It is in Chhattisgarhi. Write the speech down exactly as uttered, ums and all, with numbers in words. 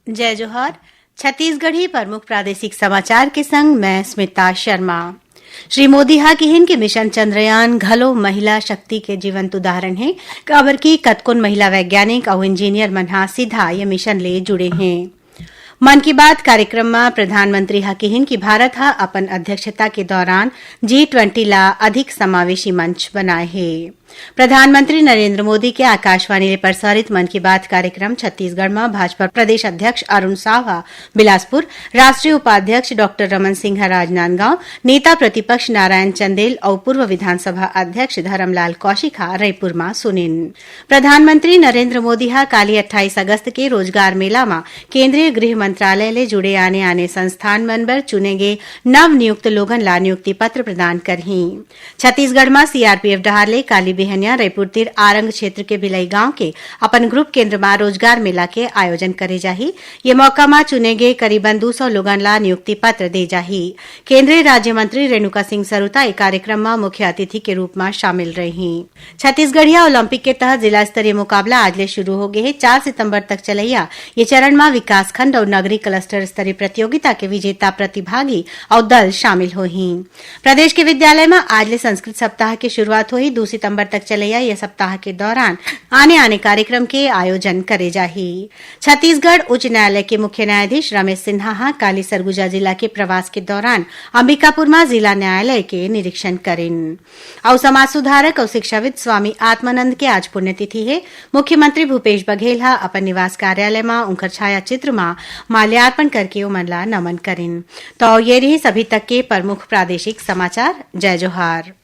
जय जोहार। छत्तीसगढ़ी प्रमुख प्रादेशिक समाचार के संग मैं स्मिता शर्मा। श्री मोदी हा किहिन कि मिशन चंद्रयान घलो महिला शक्ति के जीवंत उदाहरण हे, काबर कि कतकोन महिला वैज्ञानिक अउ इंजीनियर मन हा सीधा ये मिशन ले जुड़े हें। मन की बात कार्यक्रम म प्रधानमंत्री हा किहिन कि भारत हा अपन अध्यक्षता के दौरान जी ट्वेंटी ला अधिक समावेशी मंच बनाए हे। प्रधानमंत्री नरेंद्र मोदी के आकाशवाणी ले प्रसारित मन की बात कार्यक्रम छत्तीसगढ़ म भाजपा प्रदेश अध्यक्ष अरुण साव ह बिलासपुर, राष्ट्रीय उपाध्यक्ष डॉक्टर रमन सिंह ह राजनांदगांव, नेता प्रतिपक्ष नारायण चंदेल अउ पूर्व विधानसभा अध्यक्ष धरमलाल कौशिक ह रईपुर म सुनिन। प्रधानमंत्री नरेंद्र मोदी ह काली अट्ठाईस अगस्त के रोजगार मेला म केंद्रीय गृह मंत्रालय ले जुड़े आने-आने संस्थान मन बर चुने गे नव नियुक्त लोगन ला नियुक्ति पत्र प्रदान करहीं। छत्तीसगढ़ म सीआरपीएफ डहार ले काली बिहनिया रईपुर तीर आरंग क्षेत्र के भिलई गांव के अपन ग्रुप केंद्र म रोजगार मेला के आयोजन करे जाही। ये मौका म चुने गे करीबन दू सौ लोगन ला नियुक्ति पत्र दे जाही। केंद्रीय राज्य मंत्री रेणुका सिंह सरुता ए कार्यक्रम म मुख्य अतिथि के रूप म शामिल रही। छत्तीसगढ़िया ओलंपिक के तहत जिला स्तरीय मुकाबला आज ले शुरू हो गे हे। चार सितंबर तक चलैया ये चरण म विकासखंड अउ नगरीय क्लस्टर स्तरीय प्रतियोगिता के विजेता, प्रतिभागी अउ दल शामिल होही। प्रदेश के विद्यालय म आज ले संस्कृत सप्ताह के शुरुआत होही। दू सितंबर तक चलैया ये सप्ताह के दौरान आने-आने कार्यक्रम के आयोजन करे जाही। छत्तीसगढ़ उच्च न्यायालय के मुख्य न्यायाधीश रमेश सिन्हा ह काली सरगुजा जिला के प्रवास के दौरान अंबिकापुर म जिला न्यायालय के निरीक्षण करिन। अउ समाज सुधारक अउ शिक्षाविद स्वामी आत्मानंद के आज पुण्यतिथि हे। मुख्यमंत्री भूपेश बघेल ह अपन निवास कार्यालय म उंकर छाया चित्र म माल्यार्पण करके ओमन ला नमन करिन। तो ये रही सभी तक के प्रमुख प्रादेशिक समाचार। जय जोहार।